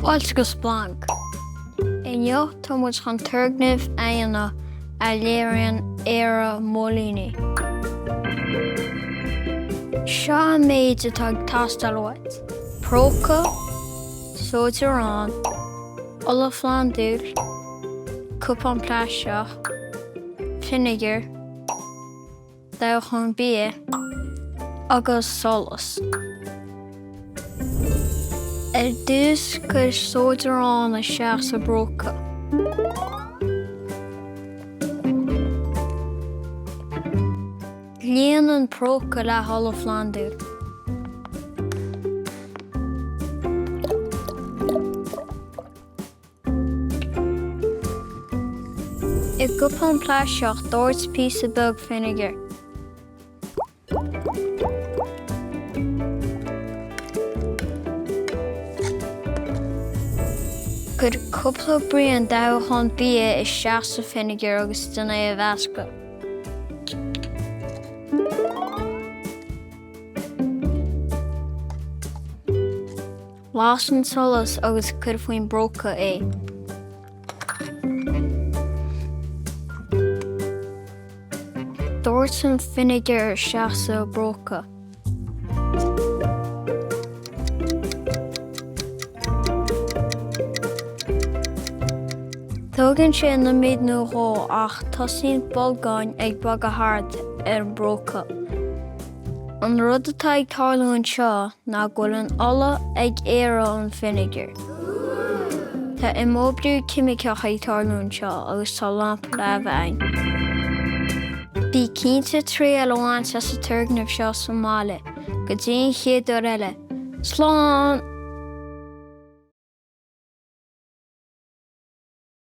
Fáilte go Splanc! Inniu tá muid chun turgnamh a dhéanamh a léiríonn éiriú móilíní. Seo an méid atá ag teastáil uait, próca, sóid aráin, ola phlandúil, cupán plaisteach, fínéagar, Dóchán bia agus solas. Ar dtús cuir sóid aráin isteach sa bpróca. Líon an próca le hola phlandúil. I gcupán plaisteach doirt píosa beag fínéagair. Cuir cúpla braon dathúchán bia isteach sa fínéagar agus déan é a mheascadh. Las an solas agus cuir faoin bpróca é. Doirt an fínéagar isteach sa bpróca. Tógann sé nóiméad nó dhó ach tosaíonn bolgáin ag bogadh thart ar an bpróca. An rud atá ag tarlú anseo ná go bhfuil an ola ag éiriú ón bhfínéagar. Tá imoibriú ceimiceach ag tarlú anseo agus tá lampa láibe againn. Bí cinnte triail a bhaint as an turgnamh seo sa mbaile. Go dtí an chéad uair eile. Slán!